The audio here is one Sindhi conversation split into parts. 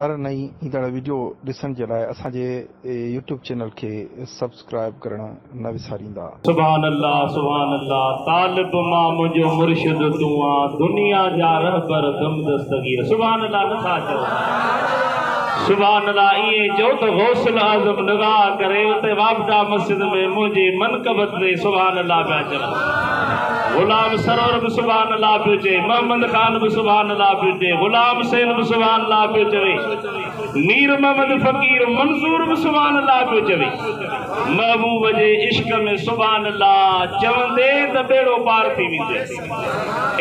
هر نئين ايندڙ وڊيو ڏسڻ جي لاء اسان جي يوٽيوب چينل کي سبسڪرائب ڪرڻ نه وساريندا. سبحان الله سبحان الله طالب مان منهنجو مرشد تون آ دنيا جا رهبر دم دستگير سبحان الله نٿا چئو سبحان الله ائين چئو ته غوث الاعظم نگاهه ڪري اتي واپڊا مسجد ۾ منهنجي منقبت تي سبحان الله پيا چون غلام سرور به سبحان الله پيو چئي، محمد خان به سبحان الله پيو چئي، غلام حسين به سبحان الله پيو چوي، مير محمد فقير منظور به سبحان الله پيو چوي. محبوب جي عشق ۾ سبحان الله چوندي ته ٻيڙو پار ٿي ويندو.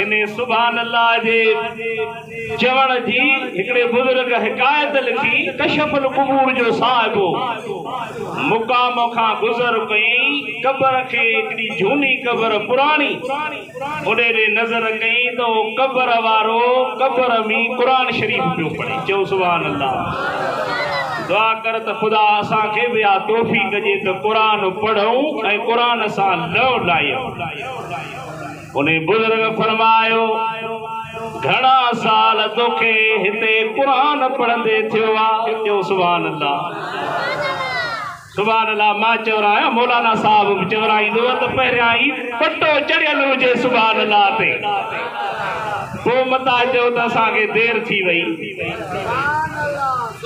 انهي سبحان الله جي چوڻ جي هڪڙي بزرگ حڪايت لکي، ڪشف القبور جو صاحب هو، مقام کان گذر ڪيائين، قبر کي هڪڙي جهوني قبر پراڻي انهي ڏي نظر ڪيائين ته اهو قبر وارو قبر ۾ قرآن شريف پيو پڙهي، چئو سبحان الله. دعا ڪر ته خدا اسان کي به اها توفيق ڏي ته قرآن پڙهون ۽ قرآن سان لئو لايون. انهي بزرگ فرمايو، گهڻا سال توکي هتي قرآن پڙهندي ٿيو آ؟ چئو سبحان الله. سبحان الله مان چورايان مولانا صاحب به چورائيندو هو ته پهريان ئي پٽو چڙهيل هجي سبحان الله تي پوء متان چئو ته اسان کي دير ٿي وئي.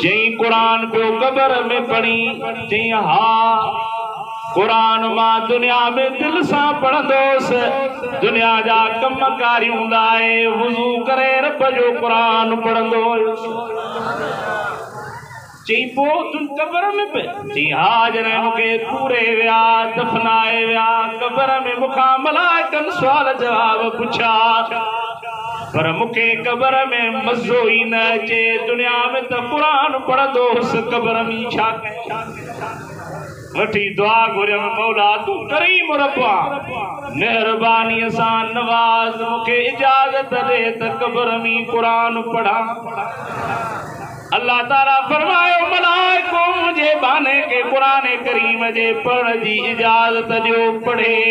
چئين قرآن پيو قبر ۾ پڙهين؟ چئين ها. قرآن مان دنيا ۾ دل سان پڙهندو هوس، دنيا جا ڪم ڪاريون لاهي وضو ڪري رب جو قرآن پڙهندو هيس. چئين پوء تون قبر ۾ به؟ چئين ها، جڏهن مون کي پوري ويا، دفنائي ويا، قبر ۾ مون کان ملائڪن سوال جواب پڇيا، پر مون کي قبر ۾ مزو ئي نه اچي، دنيا ۾ ته قرآن پڙهندو هوس، قبر ۾ ڇا ڪيان؟ وٺي دعا گهريم، مولا تون ڪريم رب آن، مهربانيء سان نواز، مون کي اجازت ڏي ته قبر ۾ قرآن پڙهان. الله تعاليٰ فرمايو، ملائڪو منهنجي ٻانهي کي قرآن ڪريم جي پڙهڻ جي اجازت ڏيو، پڙهي.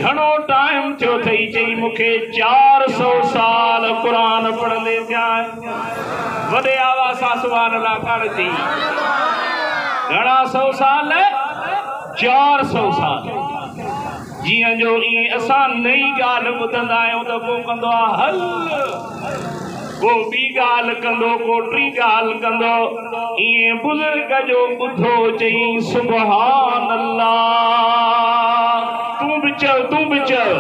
گهڻو ٽائيم ٿيو اٿئي؟ چئي مون کي 400 سال قرآن پڙهندي ٿيا آهن. وڏي آواز سان سبحان الله ڪانه چئي. گهڻا سئو سال؟ 400 سال. جيئن جو ائين اسان نئين ڳالهه ٻڌندا آهيون ته ڪو ڪندو آهي هل، ڪو ٻي ڳالهه ڪندو، ڪو ٽين ڳالهه ڪندو. ائين بزرگ جو ٻڌو چئي سبحان الله. تون به چئو، تون به چئو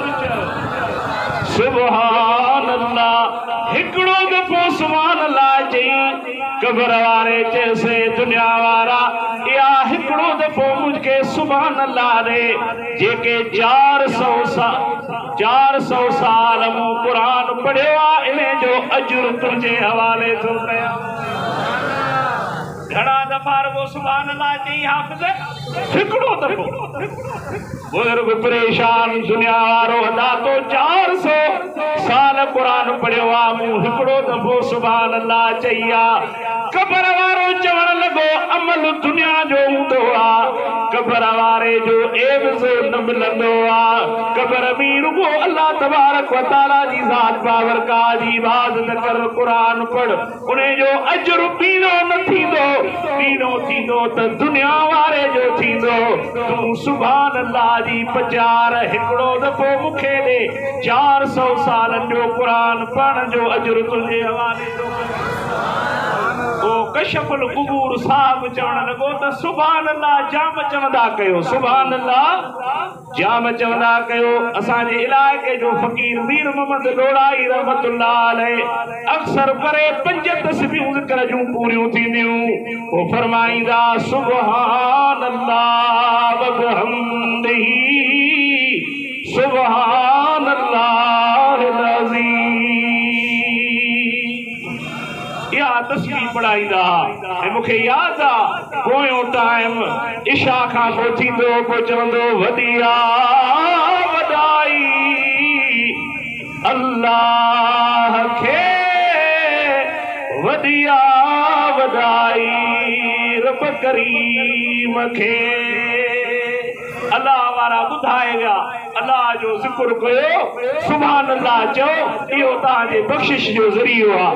سبحان الله. هڪڙو دفعو سبحان الله چئي قبر واري چيس اي دنيا وارا اها هڪڙو دفعو مونکي سبحان الله ڏي جيڪي 400 سال مون قرآن پڙهيو آ انهي جو اجر تنهنجي حوالي ٿو ڪيان. گهڻا دفعا رڳو سبحان الله چئي حافظ هڪڙو دفعو. بزرگ پريشان دنيا وارو ادا تو 400 سال قرآن پڙهيو آ مون هڪڙو دفعو سبحان الله چئي آ. قبر وارو چوڻ لڳو عمل دنيا جو هوندو آ قبر واري جو عيوض نه ملندو آ قبر ۾ رڳو الله تبارڪ و تعالي جي ذات بابرڪات جي عبادت ڪر قرآن پڙهه انهي جو اجر ٻيڻو نه ٿيندو، ٻيڻو ٿيندو ته دنيا واري جو ٿيندو، تون سبحان الله جي پچار هڪڙو دفعو مون کي ڏي، 400 سالن جو قرآن پڙهڻ جو اجر تنهنجي حوالي ٿو ڪريان. پوء ڪشف القبور صاحب چوڻ لڳو ته سبحان الله جام چوندا ڪيو، سبحان الله. جام چوندا ڪيو اسان جي علائقي جو فقير مير محمد لوڙائي رحمة الله عليه اڪثر ڪري 5 تسبيحون ذڪر جون پوريون ٿينديون پوء فرمائيندا سبحان الله وبحمده سبحان الله العظيم اها تسبيح پڙهائيندا ها ۽ مون کي ياد آ پويون ٽائيم عشاء کان پوء ٿيندو هو پوء چوندو هو وڏي آ وڏائي الله کي وڏي آ وڏائي رب ڪريم کي. الله وارا ٻڌائي ويا الله جو ذڪر ڪيو سبحان الله چئو اهو توهان جي بخشش جو ذريعو آ.